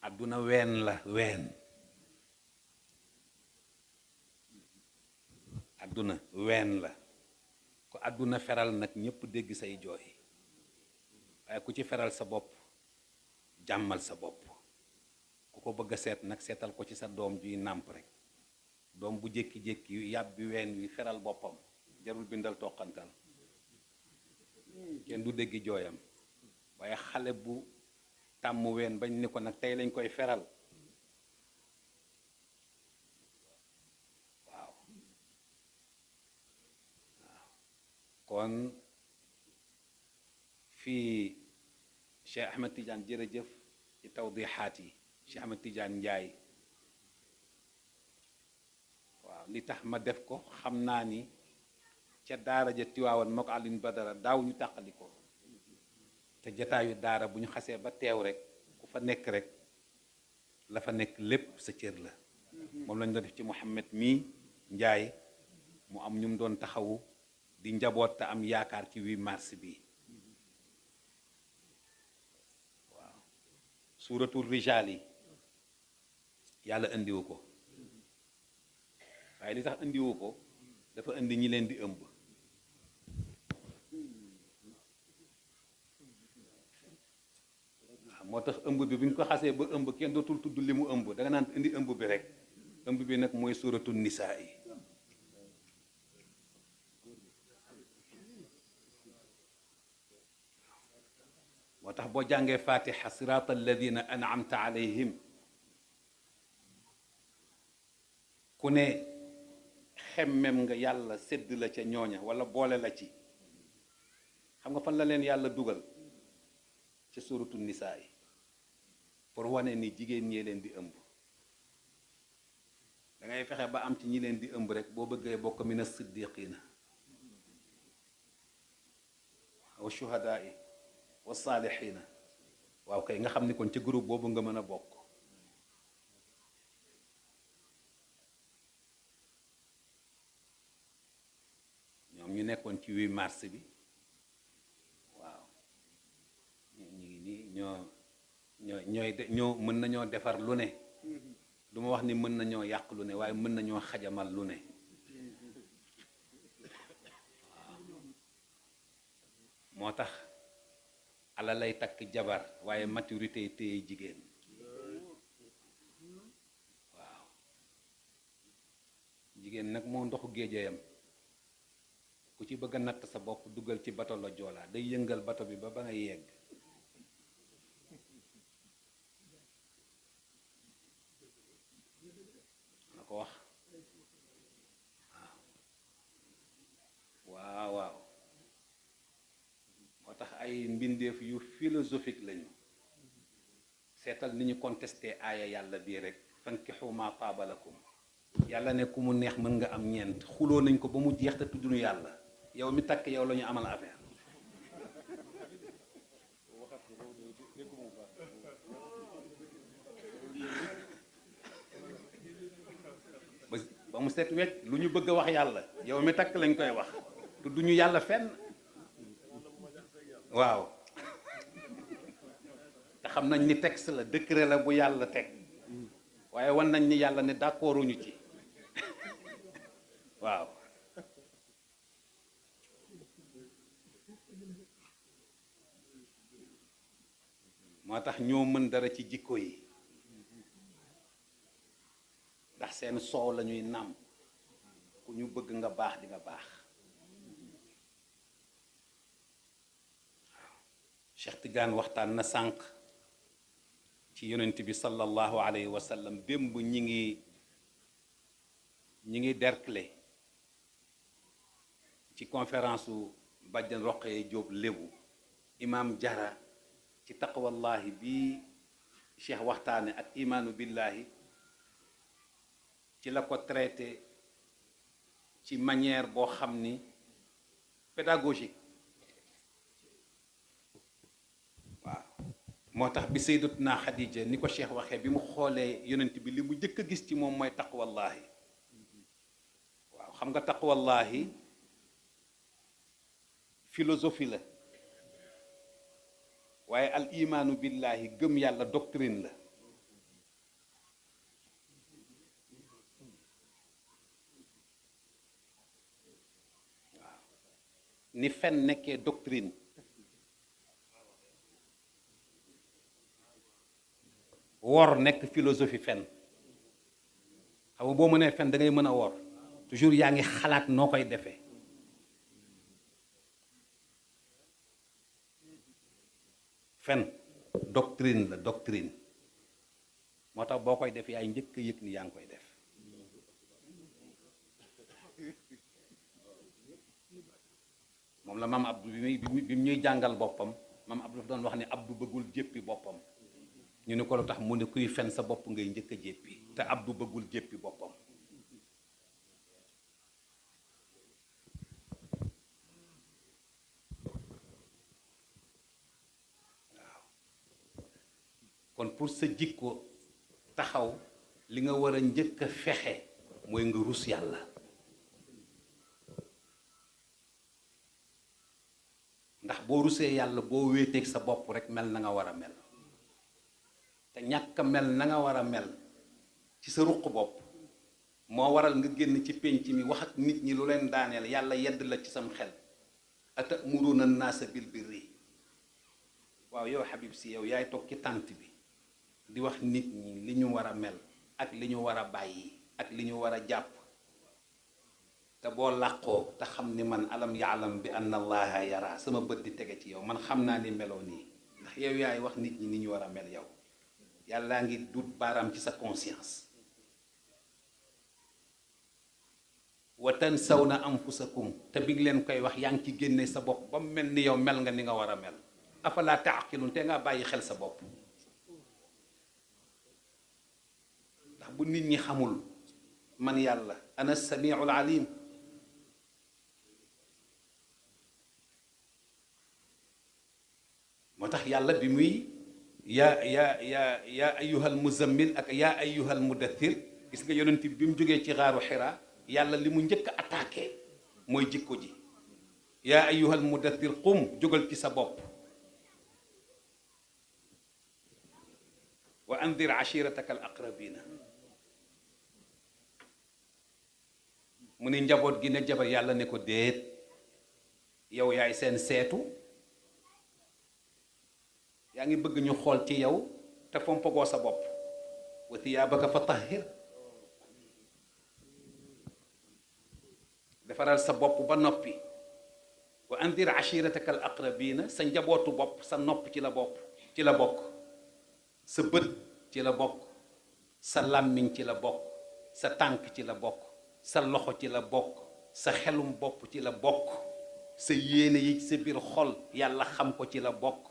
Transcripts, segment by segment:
àdduna ween la ween. àdduna ween la ku àdduna feral nag ñépp dégg say jooy waaye ku ci feral sa bopp jàmmal sa bopp. ku ko bëgg a seet nag seetal ko ci sa doom juy nàmp rek. doom bu jékki-jékki yàbbi ween wi feral boppam jarul bindal toqantal kenn du dégg jooyam. waaye xale bu tàmm ween bañ ni ko nag tey lañ koy feral waaw kon fii Cheikh Ahmed Tidiane jërëjëf ci tawdixaat yi. Cheikh Ahmed Tidiane Ndiaye waaw li tax ma def ko xam naa ni ca daara ja Tiwaawan moo ko Alioune Badara daaw ñu tàqali ko te jataayu daara bu ñu xasee ba teew rek ku fa nekk rek la fa nekk lépp sa cër la. moom lañ doon def ci Mouhamed mii Ndiaye mu am ñu mu doon taxawu di njaboot te am yaakaar ci 8 mars bi waaw. suuratul rijaal yi yàlla indiwu ko waaye li tax indiwu ko dafa indi ñi leen di ëmb. moo tax ëmb bi bu ñu ko xasee ba ëmb kenn dootul tudd li mu ëmb danga naan indi ëmb bi rek. ëmb bi nag mooy suuratu nisaa yi. moo tax boo jàngee fatiha siraata alladina an'amta alayhim ku ne xemmem nga yàlla sedd la ca ñooña wala boole la ci. xam nga fan la leen yàlla dugal ca suuratu nisaa yi pour wane ni jigéen ñee leen di ëmb. da ngay fexe ba am ci ñi leen di ëmb rek boo bëggee bokk mina siddiqina wa shuhadaa wa saalihina. waaw kay nga xam ni kon ci groupe boobu nga mën a bokk. ñoom ñu nekkoon ci 8 mars bi waaw ñu ngi nii ñoo mën nañoo defar lu ne. du ma wax ni mën nañoo yàq lu ne waaye mën nañoo xajamal lu ne. moo tax ala lay takk jabar waaye maturité téye jigéen. waaw jigéen nag moo ndoxu géejeyam ku ci bëgg a natt sa bopp dugal ci bato la Joola day yëngal bato bi ba nga yegg. na ko wax waaw waaw moo tax ay mbindeef yu philosophique lañu. seetal ni ñu contesté aaya yàlla bii rek fankixu ma taaba lakum. yàlla ne ku mu neex mën nga am ñeent xuloo nañ ko ba mu jeex te tudduñu yàlla yow mi takk yow la ñu amal affaire. ba mu set wecc lu ñu bëgg a wax yàlla yow mi takk lañ koy wax tudduñu yàlla fenn. waaw te xam nañ ni texte la décret la bu yàlla teg waaye wan nañ ni yàlla ne d'accorduñu ci. waaw moo tax ñoo mën dara ci jikko yi ndax seen soow la ñuy nàmp ku ñu bëgg nga baax di nga baax. waaw Cheikh Tidiane waxtaan na sànq ci yonent bi sallallahu alayhi wa sallam. démb ñi ngi Derklé ci conférence su Badiane Roqee Jóob Lébu imam Jara ci taqwallahi bi Cheikh waxtaane ak imaanu billahi ci la ko traité ci manière boo xam ni pédagogique. waaw moo tax bi sayyidatuna Xadija ni ko Cheikh waxee bi mu xoolee yonent bi li mu njëkk a gis ci moom mooy taqwallahi. waaw xam nga taqwallahi philosophie la waaye al imaanu billahi gëm yàlla doctrine la. ni fen nekkee doctrine wor nekk philosophie fen xam nga boo mënee fen da ngay mën a wor toujours yaa ngi xalaat noo koy defee fen doctrine la doctrine moo tax boo koy def yaay njëkk a yëg ni yaa ngi koy def moom la maam Abdou bi ñuy jàngal boppam maam Abdou dafa doon wax ne Abdou bëggul jéppi boppam ñu ne ko lu tax mu ne kuy fen sa bopp ngay njëkk a jéppi te Abdou bëggul jéppi boppam waaw kon pour sa jikko taxaw li nga war a njëkk a fexe mooy nga rus yàlla ndax boo rusee yàlla boo wéeteeg sa bopp rek mel na nga war a mel te ñàkk mel na nga war a mel ci sa ruq bopp moo waral nga génn ci pénc mi wax ak nit ñi lu leen daaneel yàlla yedd la ci sam xel atamuruna naasa bil birri waaw yow Habib si yow yaay toog ci tànt bi di wax nit ñi li ñu war a mel ak li ñu war a bàyyi ak li ñu war a jàpp te boo làqoo te xam ni man alam yaalam bi anna allaha yara sama bët di tege ci yow man xam naa ni meloo nii ndax yow yaay wax nit ñi ni ñu war a mel yow yàllaa ngi dut baaraam ci sa conscience wa tansawna anfusakum te bi ngi leen koy wax yaa ngi ci génne sa bopp ba mu mel ni yow mel nga ni nga war a mel afala taaqilun te nga bàyyi xel sa bopp ndax bu nit ñi xamul man yàlla ana samiul alim moo tax yàlla bi muy yaa ayyuhal muzammil ak yaa ayyuhal mudaththir gis nga yonent bi mu jógee ci xaaru Hira yàlla li mu njëkk a attaqué mooy jikko ji yaa ayyuhal mudaththir qum jógal ci sa bopp wa andir ashirataka al aqrabina mu ni njaboot gi ne jabar yàlla ne ko déet yow yaay seen seetu yaa ngi bëgg ñu xool ci yow te fompagoo sa bopp wa thiyaabaka fa tahhir defaral sa bopp ba noppi wa andir ashirataka al aqrabina sa njabootu bopp sa nopp ci la bokk sa bët ci la bokk sa làmmiñ ci la bokk sa tànk ci la bokk sa loxo ci la bokk sa xelum bopp ci la bokk sa yéene yi sa biir xol yàlla xam ko ci la bokk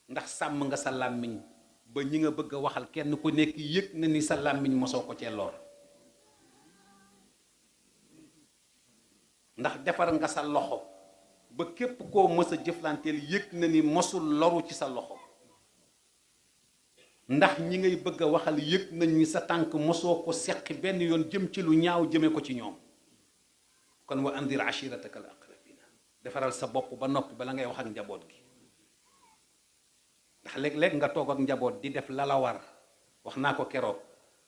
ndax sàmm nga sa làmmiñ ba ñi nga bëgg a waxal kenn ku nekk yëg na ni sa làmmiñ mosoo ko cee lor ndax defar nga sa loxo ba képp koo mës a jëflanteel yëg na ni mosul loru ci sa loxo ndax ñi ngay bëgg a waxal yëg nañ ni sa tànk mosoo ko seqi benn yoon jëm ci lu ñaaw jëme ko ci ñoom kon wa andir ashirataka al aqrabina defaral sa bopp ba noppi bala ngay wax ak njaboot gi ndax léeg-léeg nga toog ak njaboot di def la la war wax naa ko keroog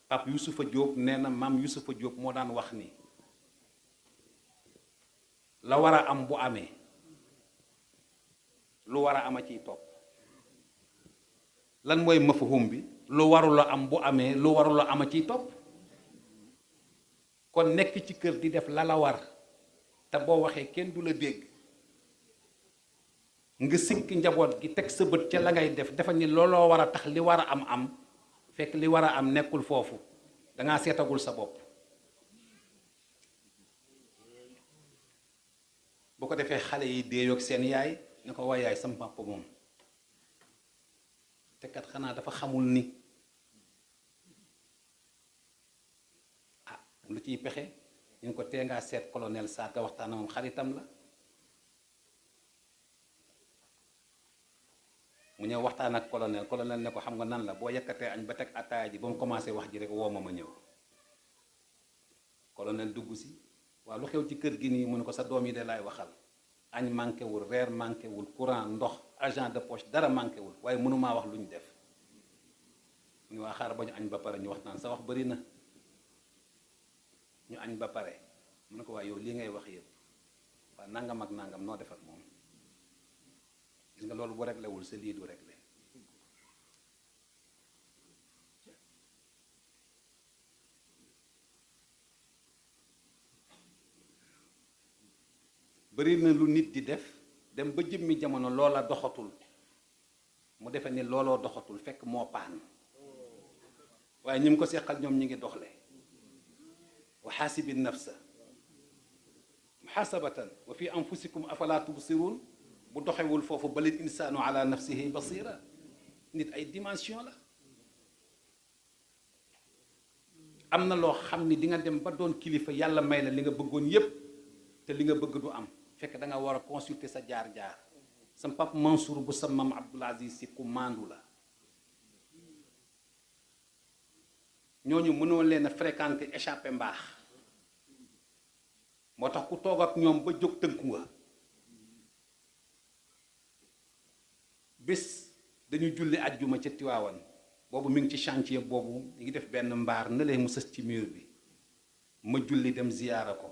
Pape Youssoufa Diop nee na maam Youssoufa Diop moo daan wax ni la war a am bu amee lu war a ama ciy topp lan mooy mafhum bi lu warula am bu amee lu warula ama ciy topp kon nekk ci kër di def la la war te boo waxee kenn du la dégg nga sikk njaboot gi teg sa bët ca la ngay def dafa ni looloo war a tax li war a am fekk li war a am nekkul foofu dangaa seetagul sa bopp bu ko defee xale yi déeyoog seen yaay ne ko waay yaay sam papa moom te kat xanaa dafa xamul ni lu ciy pexe ñu ko tee ngaa seet colonel Saaka waxtaan moom xaritam la mu ñëw waxtaan ak colonel ne ko xam nga nan la boo yëkkatee añ ba teg ataaya ji ba mu commencé wax ji rek woo ma ñëw colonel dugg si waaw lu xew ci kër gi nii mu ne ko sa doom yi de laay waxal añ manqué wul reer manqué wul courant ndox argent de poche dara manqué wul waaye mënumaa wax lu ñu def mu ne waa xaar ba ñu añ ba pare ñu waxtaan sa wax bari na ñu añ ba pare mu ne ko waaye yow lii ngay wax yëpp Moustapha nangam ak nangam noo def ak moom gis nga loolu bu réglé wul sa lii du réglé bëri na lu nit di def dem ba jëmmi jamono loola doxatul mu defe ni looloo doxatul fekk moo paan waaye ñi mu ko seqal ñoom ñi ngi doxle wa xaasibi nafsa muxaasabatan wa fi anfusikum afala tubsirun bu doxewul foofu balil insaanu ala nafsihi basira nit ay dimension la am na loo xam ni di nga dem ba doon kilifa yàlla may la li nga bëggoon yépp te li nga bëgg du am fekk da nga war a consulter sa jaar-jaar sam pap Mansour bu sa mam Abdoul Aziz si ku maandu la ñooñu mënoo leen a fréquenter échappé mbaax moo tax ku toog ak ñoom ba jóg tënku nga bés dañu julli ajjuma ca Tiwaawan boobu mi ngi ci chantier boobu ñu ngi def benn mbaar na leen mu sës ci mur bi ma julli dem ziyaara ko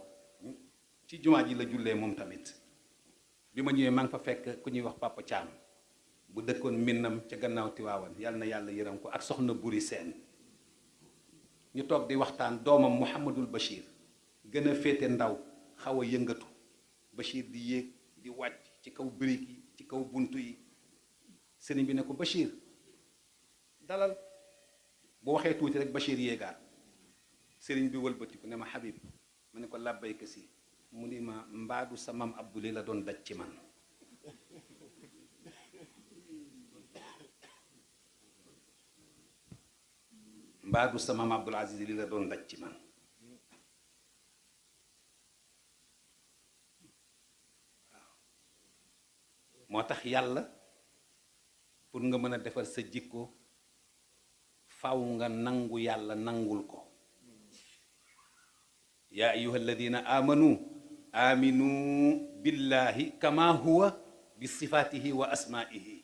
ci jumaa ji la jullee moom tamit bi ma ñëwee maa ngi fa fekk ku ñuy wax Papa Thiam bu dëkkoon Minnam ca gannaaw Tiwaawan yàlla na yàlla yërëm ko ak soxna Buri Seen ñu toog di waxtaan doomam Mouhamadul Bachir gën a féete ndaw xaw a yëngatu Bachir di yéeg di wàcc ci kaw birig yi ci kaw buntu yi sëriñ bi ne ko Bachir dalal bu waxee tuuti rek Bachir yéegaat sëriñ bi wëlbatiku ne ma Habib ma ne ko làbbayka si mu ni ma mbaadu sa mam Abdoulaye la doon daj ci man mbaadu sa mam Abdoul Aziz li la doon daj ci man waaw moo tax yàlla pour nga mën a defar sa jikko faw nga nangu yàlla nangul ko yaa ayuha alladina amanu aminu billahi kama huwa bi sifatihi wa asmaihi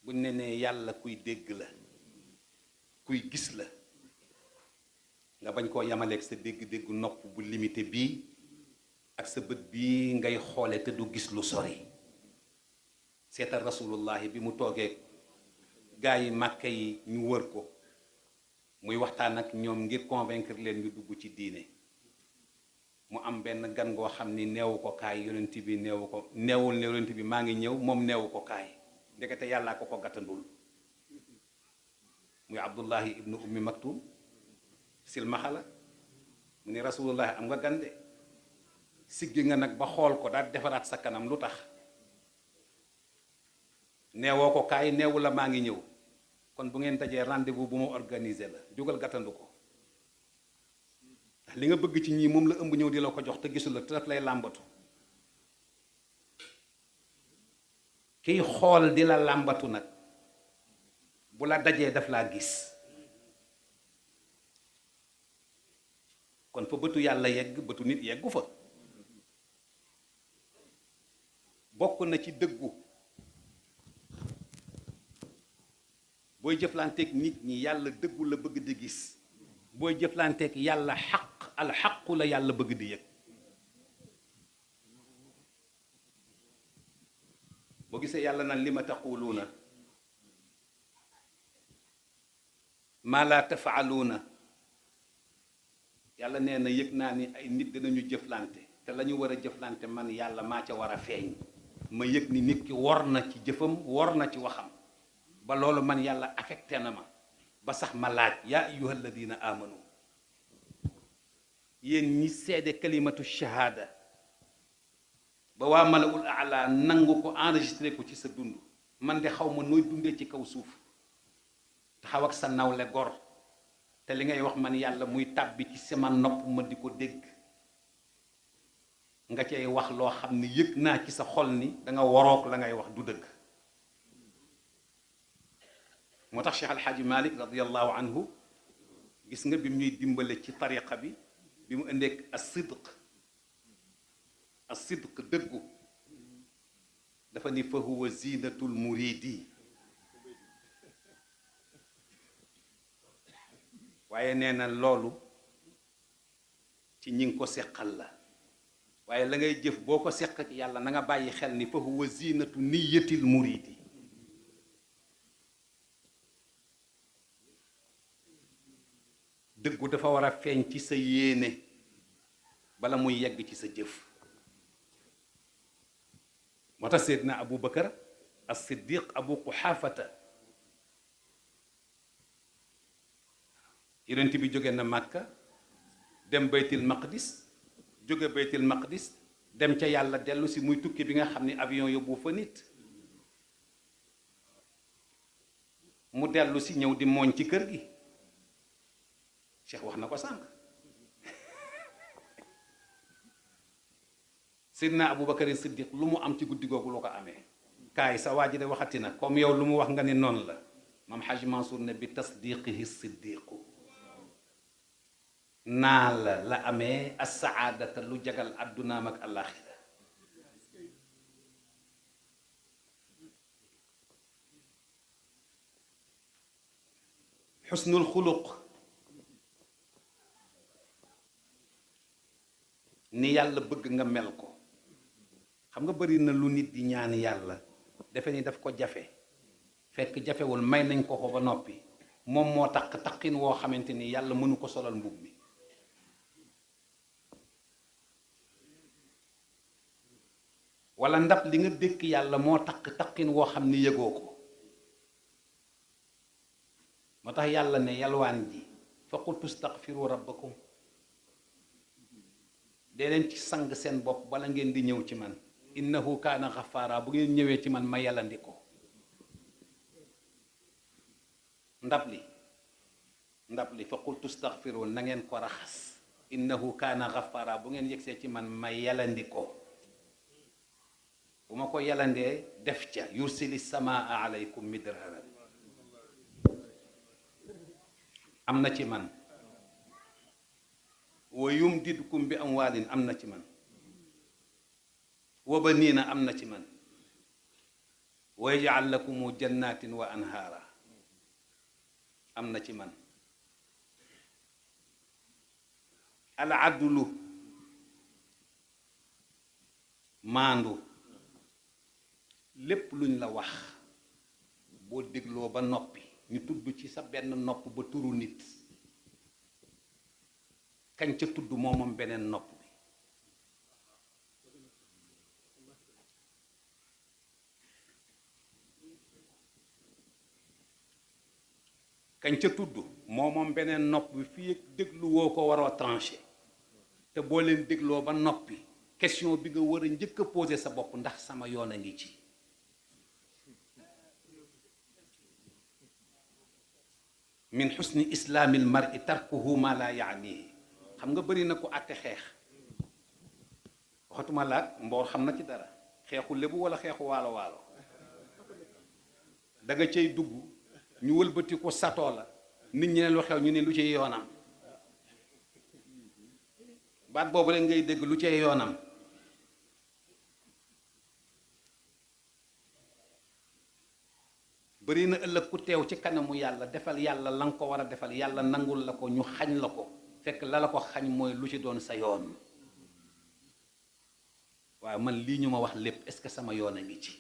buñ ne nee yàlla kuy dégg la kuy gis la nga bañ koo yamaleeg sa dégg-dégg nopp bu limité bii ak sa bët bii ngay xoole te du gis lu sori seetal rasulullahi bi mu toogee gaa yi màkka yi ñu wër ko muy waxtaan ak ñoom ngir convaincre leen ñu dugg ci diine mu am benn gan goo xam ni neewu ko kaay yonent bi neewu ko neewul ne yonent bi maa ngi ñëw moom neewu ko kaay ndekete yàllaa ko gàttandul muy abdullahi ibnu ummi maktum silmaxa la mu ni rasulullahi am nga gande siggi nga nag ba xool ko daal defaraat sa kanam lu tax neewoo ko kaay neewu la maa ngi ñëw kon bu ngeen dajee rendez-vous bu ma organiser la jógal gàttandu ko ndax li nga bëgg ci ñii moom la ëmb ñëw di la ko jox te gisul la te daf lay làmbatu kiy xool di la làmbatu nag bu la dajee daf laa gis kon fa bëtu yàlla yegg bëtu nit yeggu fa bokk na ci dëggu booy jëflanteeg nit ñi yàlla dëggu la bëgg di gis booy jëflanteeg yàlla xaq alxaqu la yàlla bëgg di yëg boo gisee yàlla naan li ma taquluuna maa laa tafaaluuna yàlla nee na yëg naa ni ay nit dinañu jëflante te la ñu war a jëflante man yàlla maa ca war a feeñ ma yëg ni nit ki wor na ci jëfam wor na ci waxam ba loolu man yàlla affecté na ma ba sax ma laaj yaa ayyuha alladina amanu yéen ñi seede kalimatu shahada ba waa malaul ala nangu ko enregistré ko ci sa dund man de xaw ma nooy dundee ci kaw suuf taxaw ak sa nawle gor te li ngay wax man yàlla muy tàbbi ci sama nopp ma di ko dégg nga cay wax loo xam ne yëg naa ci sa xol ni da nga warook la ngay wax du dëgg moo tax Cheikh Alxaaji Malik radiallahu anhu gis nga bi mu ñuy dimbale ci tariqa bi bi mu indeek as-sidq dëggu dafa ni fa huwa zinatul muridi waaye nee na loolu ci ñi ngi ko seqal la waaye la ngay jëf boo ko seq ak yàlla na nga bàyyi xel ni fa huwa zinatu niyatil muridi dëggu dafa war a feeñ ci sa yéene bala muy yegg ci sa jëf moo tax seydna Abu Bakar as-Siddiq Abu Quxaafata yonent bi jóge na Màkka dem baytil maqdis jóge baytil maqdis dem ca yàlla dellu si muy tukki bi nga xam ni avion yóbbu fa nit mu dellu si ñëw di mooñ ci kër gi Cheikh wax na ko sànq Seydina Aboubacar Siddiq lu mu am ci guddi googu lu ko amee kaay sa waa ji de waxati na comme yow lu mu wax nga ni noonu la maam Haj Mansour ne bi tasdiqihi siddiqu naa la amee as-saadata lu jagal addunaam ak àllaaxira xusnul xuluq ni yàlla bëgg nga mel ko xam nga bari na lu nit di ñaan yàlla defe ni daf ko jafe fekk jafewul may nañ ko ba noppi moom moo taqin woo xamante ni yàlla mënu ko solal mbubb mi wala ndab li nga dékk yàlla moo taqin woo xam ni yëgoo ko moo tax yàlla ne yalwaan ji fa qultu staghfiru rabbakum dee leen ci sang seen bopp bala ngeen di ñëw ci man innahu kaana xafaara bu ngeen ñëwee ci man ma yàllandi ko ndab li fa qultu staghfiru na ngeen ko raxas innahu kaana xafaara bu ngeen yegsee ci man ma yàllandi ko bu ma ko yàllandee def ca yursili samaa alaykum midraran am na ci man wa yumdidkum bi amwaalin am na ci man wa baniina am na ci man wa yaj'al lakum jannatin wa anhaara am na ci man al adlu maandu lépp luñ la wax boo dégloo ba noppi ñu tudd ci sa benn nopp ba turu nit kañ ca tudd moom beneen nopp bi kañ ca tudd moom beneen nopp bi fii déglu woo ko waroo tranché te boo leen dégloo ba noppi question bi nga war a njëkk a posé sa bopp ndax sama yoon a ngi ci min xusni islaamil mar'i tarkuhu ma la yaanihi xam nga bëri na ko àtte xeex waxatuma laag mboor xam na ci dara xeexu lébu wala xeexu waalo waalo da nga cay dugg ñu wëlbati ko satoo la nit ñi ne lu xew ñu ne lu ci yoonam baat boobu rek ngay dégg lu ci yoonam bëri na ëllëg ku teew ci kanamu yàlla defal yàlla la nga ko war a defal yàlla nangul la ko ñu xañ la ko fekk la ko xañ mooy lu ci doon sa yoon waaw man lii ñu ma wax lépp est-ce que sama yoon a ngi ci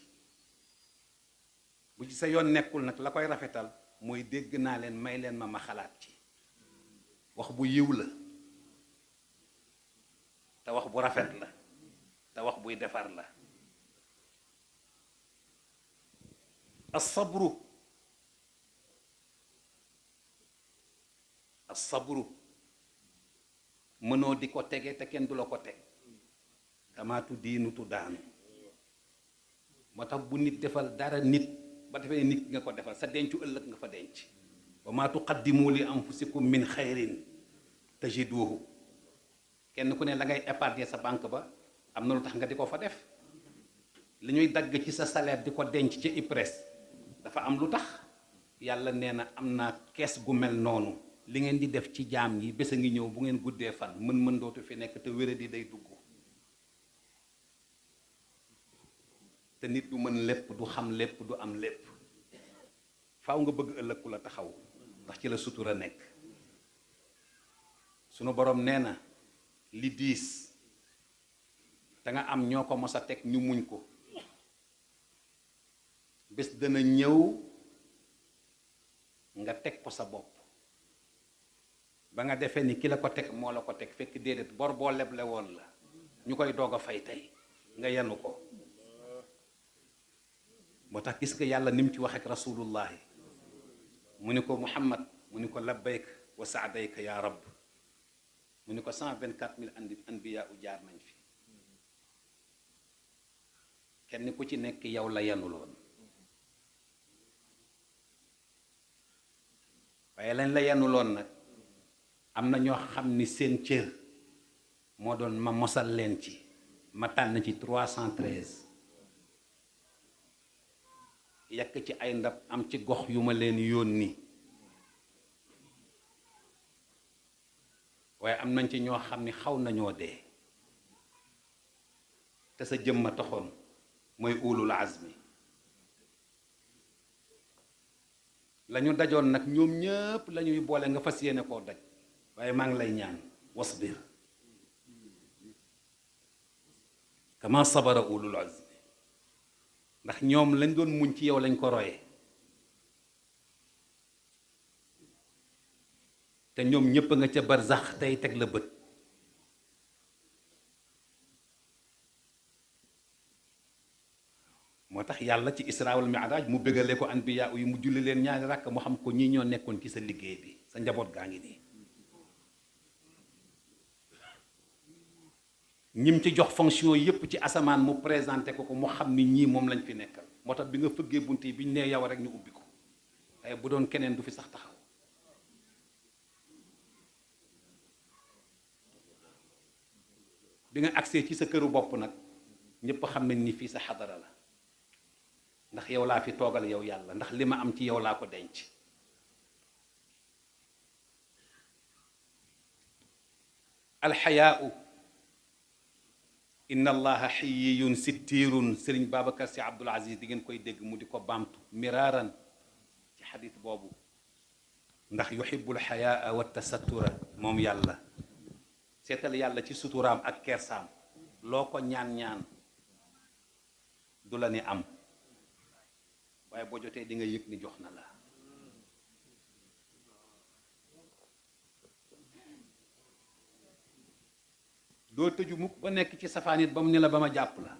bu ci sa yoon nekkul nag la koy rafetal mooy dégg naa leen may leen ma xalaat ci wax bu yiw la te wax bu rafet la te wax buy defar la as-sabru mënoo di ko tege te kenn du la ko teg kamaatu diinutu daanu moo tax bu nit defal dara nit ba defee nit nga ko defal sa dencu ëllëg nga fa denc wa maa tuqaddimu li anfusikum min xayrin tajiduhu kenn ku ne la ngay épargner sa banque ba am na lu tax nga di ko fa def li ñuy dagg ci sa salaire di ko denc ci IPRES dafa am lu tax yàlla nee na am naa kees gu mel noonu li ngeen di def ci jaam yi bés a ngi ñëw bu ngeen guddee fan mën dootu fi nekk te wéradi day dugg te nit du mën lépp du xam lépp du am lépp faaw nga bëgg ëllëg ku la taxaw ndax ci la sutura nekk sunu borom nee na li diis te nga am ñoo ko mos a teg ñu muñ ko bés dana ñëw nga teg ko sa bopp ba nga defee ni ki la ko teg moo la ko teg fekk déedéet bor boo leble woon la ñu koy doog a fay tey nga yenu ko moo tax gis nga yàlla ni mu ci wax ak rasulullahi mu ni ko muhammad mu ni ko labbayk wa saadayka ya rab mu ni ko 124 000 anbiya u jaar nañ fi kenn ku ci nekk yow la yenuloon waaye lañ la yenuloon nag am na ñoo xam ni seen cër moo doon ma mosal leen ci ma tànn ci 313 yàq ci ay ndab am ci gox yu ma leen yónni waaye am nañ ci ñoo xam ni xaw nañoo dee te sa jëmma taxoon mooy ulul azmi lañu dajoon nag ñoom ñëpp lañuy boole nga fas yéene koo daj waaye maa ngi lay ñaan wasbir kama sabara ulul azmi ndax ñoom lañ doon muñ ci yow lañ ko royee te ñoom ñëpp nga ca barzax tey teg la bët moo tax yàlla ci isra wal mi'raj mu bëggale ko anbiya yi mu julli leen ñaari rakk mu xam ko ñii ñoo nekkoon ci sa liggéey bi sa njaboot gaa ngi nii ñim ci jox fonction yépp ci asamaan mu présenté ko ko mu xam ni ñii moom lañ fi nekkal moo tax bi nga fëggee bunt yi bi ñu nee yow rek ñu ubbi ko waaye bu doon keneen du fi sax taxaw bi nga agsee ci sa këru bopp nag ñépp xam nañ ni fii sa xadara la ndax yow laa fi toogal yow yàlla ndax li ma am ci yow laa ko denc alxayaau inna allaha xiyiyun sittirun sëriñ Babacar Si Abdul Aziz di ngeen koy dégg mu di ko baamtu miraaran ci xadis boobu ndax yuhibbul xayaa wa tasattura moom yàlla seetal yàlla ci suturaam ak kersaam loo ko ñaan-ñaan du la ni am waaye boo jotee di nga yëg ni jox na la doo tëju mukk ba nekk ci safaanit ba mu ne la ba ma jàpp la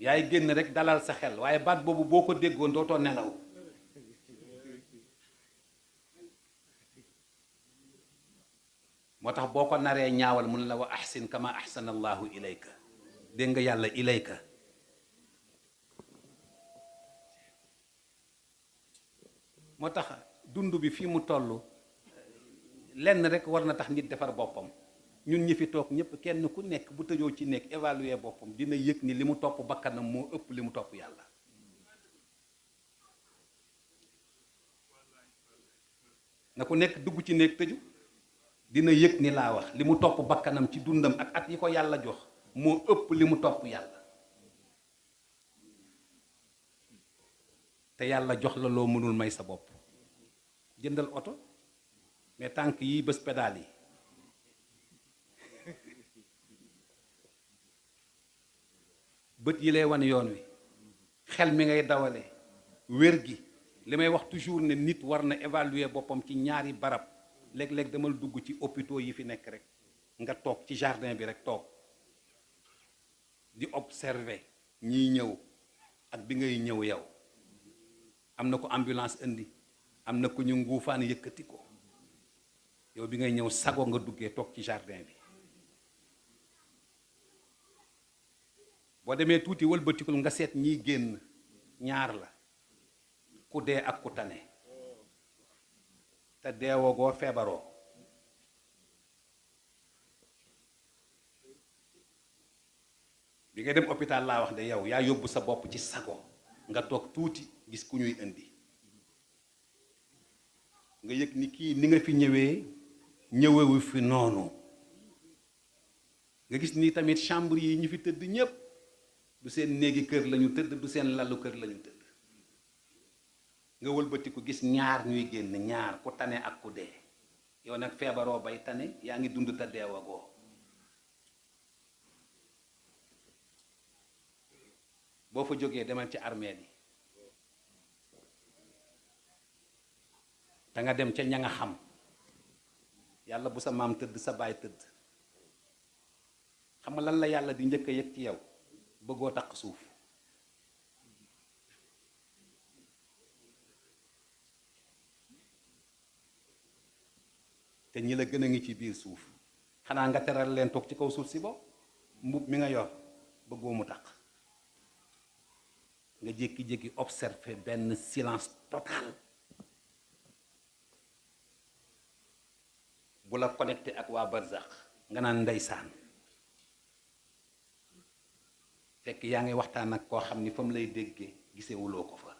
yaay génn rek dalal sa xel waaye baat boobu boo ko déggoon dootoo nelaw moo tax boo ko naree ñaawal mun la wa ahsin kama ahsana allahu ilayka dégg nga yàlla ilayka moo tax dund bi fii mu toll lenn rek war na tax nit defar boppam ñun ñi fi toog ñëpp kenn ku nekk bu tëjoo ci nekk évaluer boppam dina yëg ni li mu topp bakkanam moo ëpp li mu topp yàlla na ku nekk dugg ci nekk tëju dina yëg ni laa wax li mu topp bakkanam ci dundam ak at yi ko yàlla jox moo ëpp li mu topp yàlla te yàlla jox la loo mënul may sa bopp jëndal oto mais tànk yi bés pédale yi bët yi lay wan yoon wi xel mi ngay dawale wér gi li may wax toujours ne nit war na évaluer boppam ci ñaari barab léeg-léeg damal dugg ci hôpitaux yi fi nekk rek nga toog ci jardin bi rek toog di observer ñiy ñëw ak bi ngay ñëw yow am na ko ambulance indi am na ko ñu nguufaan yëkkati ko yow bi ngay ñëw sago nga duggee toog ci jardin bi boo demee tuuti wëlbatikul nga seet ñiy génn ñaar la ku dee ak ku tane te deewoo feebaroo bi ngay dem hôpital laa wax de yow yaa yóbbu sa bopp ci sago nga toog tuuti gis ku ñuy indi nga yëg ni kii ni nga fi ñëwewu fi noonu nga gis ni tamit chambre yi ñu fi tëdd ñépp du seen néegi kër lañu tëdd du seen lalu kër lañu tëdd nga wëlbati ko gis ñaar ñuy génn ñaar ku tane ak ku dee yow nag feebaroo bay tane yaa ngi dund te deewagoo. boo fa jógee demal ci armeel yi te nga dem ca ña nga xam yàlla bu sa maam tëdd sa baay tëdd xam nga lan la yàlla di njëkk a yëg ci yow bëggoo takk suuf. te ñi la gën a ngi ci biir suuf xanaa nga teral leen toog ci kaw suuf si bo mbub mi nga yor bëggoo mu takk nga jékki-jékki observé benn silence total bu la connecté ak waa barzak nga naan ndeysaan fekk yaa ngi waxtaan ak koo xam ni fa mu lay déggee gisewuloo ko fa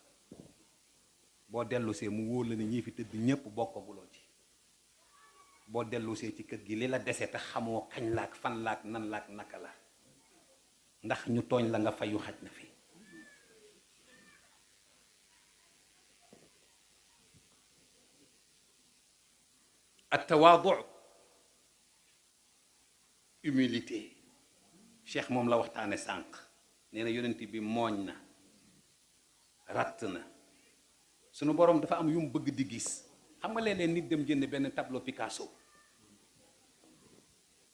boo dellusee mu wóor la ne ñii fi tëdd ñépp bokkaguloo ci boo dellusee ci kër gi li la dese te xamoo kañ laak fan laak nan laak naka la ndax ñu tooñ la nga fayu xaj na fi. ak tawaadu humilité cheikh moom la waxtaane sànq nee na yonent bi mooñ na ratt na sunu boroom dafa am yu mu bëgg di gis. xam nga léeg-léeg nit dem jënd benn tableau Picasso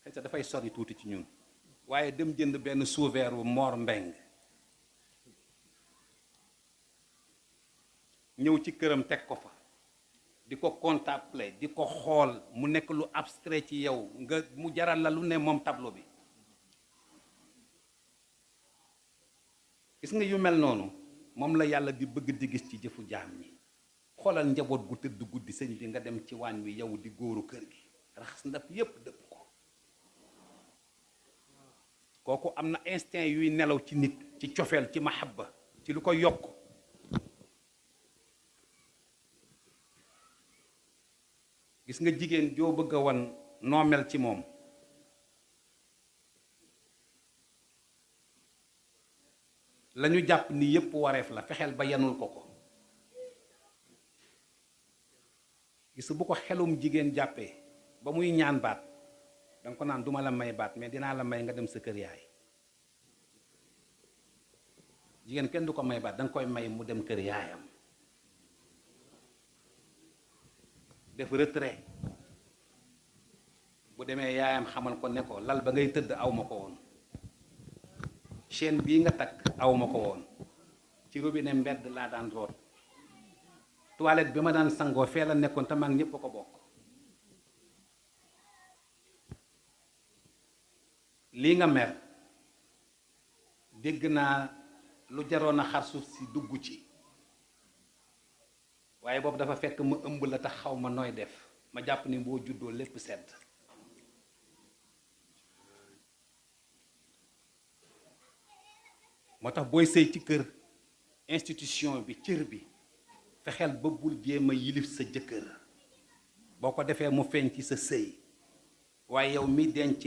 xëy na dafay sori tuuti ci ñun waaye dem jënd benn Sauveur wu Mor Mbeng ñëw ci këram teg ko fa di ko contempler di ko xool mu nekk lu abstrait ci yow nga mu jaral la lu ne moom tableau bi. gis nga yu mel noonu moom la yàlla di bëgg di gis ci jëfu jaam ñi. xoolal njaboot gu tëdd guddi sëñ bi nga dem ci waañ wi yow di góoru kër gi raxas ndab yépp dëpp ko kooku am na instinct yuy nelaw ci nit ci cofeel ci mahabba ci lu ko yokk. gis nga jigéen joo bëgg a wan noo mel ci moom la ñu jàpp ni yépp wareef la fexeel ba yanul ko ko. gis bu ko xelum jigéen jàppee ba muy ñaan baat danga ko naan duma la may baat mais dinaa la may nga dem sa kër yaay. jigéen kenn du ko may baat danga koy may mu dem kër yaayam def retrait bu demee yaayam xamal ko ne ko lal ba ngay tëdd aw ma ko woon chaîne bii nga takk aw ma ko woon ci robinet mbedd laa daan root toilette bi ma daan sangoo fee la nekkoon te mag ñépp a ko bokk. lii nga mer dégg naa lu jaroon a xar suuf si dugg ci waaye boobu dafa fekk ma ëmb la tax xaw ma nooy def ma jàpp ni boo juddoo lépp sedd. moo tax booy sëy ci kër institution bi cër bi fexeel ba bul jéem a yilif sa jëkkër boo ko defee mu feeñ ci sa sëy waaye yow mi denc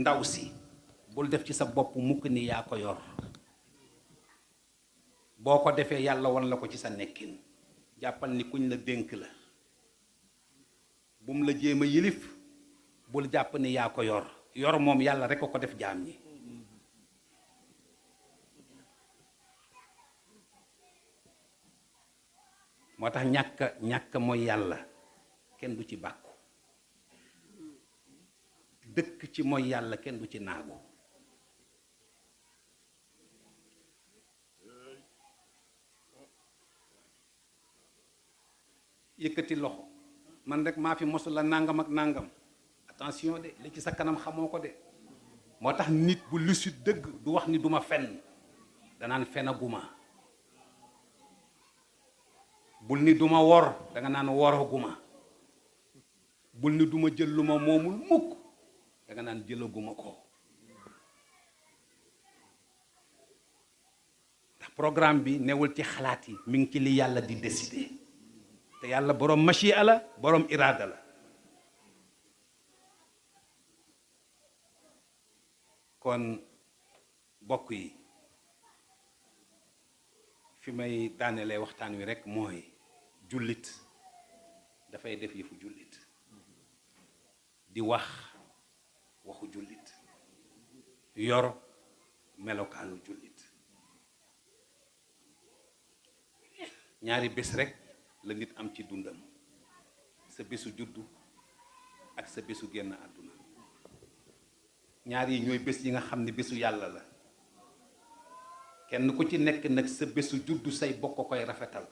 ndaw si bul def ci sa bopp mukk ni yaa ko yor boo ko defee yàlla wan la ko ci sa nekkin jàppal ni kuñ la dénk la bum la jéem a yilif bul jàpp ni yaa ko yor moom yàlla rek a ko def jaam ñi. moo tax ñàkk mooy yàlla kenn du ci bàkku dëkk ci mooy yàlla kenn du ci naagu. yëkkati loxo man rek maa fi mosu la nangam ak nangam attention de li ci sa kanam xamoo ko de moo tax nit bu lucide dëgg du wax ni duma fenn danaan fenaguma. bul ni duma wor danga naan woraguma bul ni duma jël lu ma moomul mukk danga naan jëlaguma ko ndax programme bi newul ci xalaat yi mi ngi ci li yàlla di décider te yàlla boroom machia la boroom iraada la. kon bokk yi fi may daanelee waxtaan wi rekk mooy jullit dafay def yëfu jullit di wax waxu jullit yor melokaanu jullit ñaari bés rek la nit am ci dundam sa bésu juddu ak sa bésu génn àdduna ñaar yi ñooy bés yi nga xam ne bésu yàlla la kenn ku ci nekk nag sa bésu juddu say bokk koy rafetal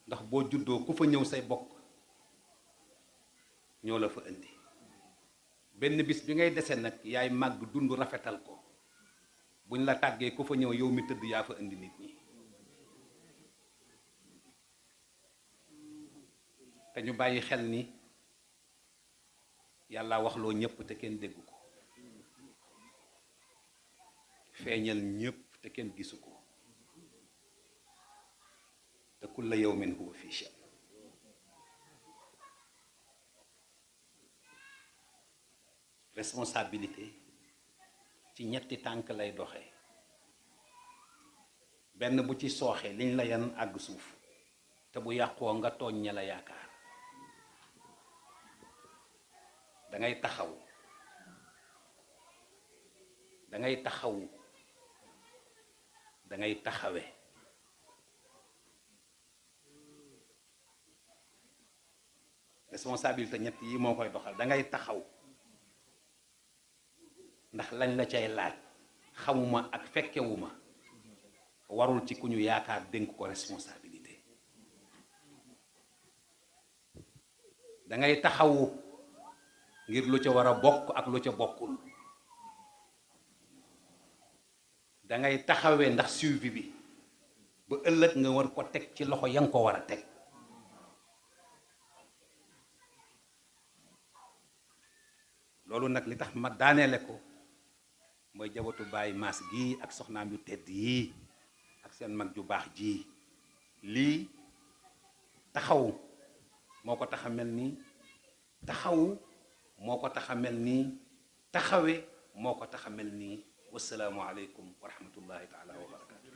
ndax boo juddoo ku fa ñëw say bokk ñoo la fa indi benn bis bi ngay dese nag yaay màgg dund rafetal ko buñ la tàggee ku fa ñëw yow mi tëdd yaa fa indi nit ñi te ñu bàyyi xel ni yàlla waxloo ñépp te kenn déggu ko feeñal ñépp te kenn gisu ko te kulla yawmin huwa fi sha'n responsabilité ci ñetti tànk lay doxee benn bu ci sooxee liñ la yan àgg suuf te bu yàqoo nga tooñ ña la yaakaar dangay taxaw dangay taxawu dangay taxawe responsabilité ñett yi moo koy doxal dangay taxaw ndax lañ la cay laaj xamuma ak fekkewuma warul ci ku ñu yaakaar dénk ko responsabilité dangay taxawu ngir lu ca war a bokk ak lu ca bokkul dangay taxawee ndax suivi bi ba ëllëg nga war ko teg ci loxo ya nga ko war a teg loolu nag li tax ma daaneele ko mooy jabatu Baay Maas gi ak soxnaam yu tedd yii ak seen mag ju baax ji lii taxaw moo ko tax a mel nii taxawu moo ko tax a mel nii taxawe moo ko tax a mel nii wasalaamu aleykum wa rahmatullahi taala wa barakatu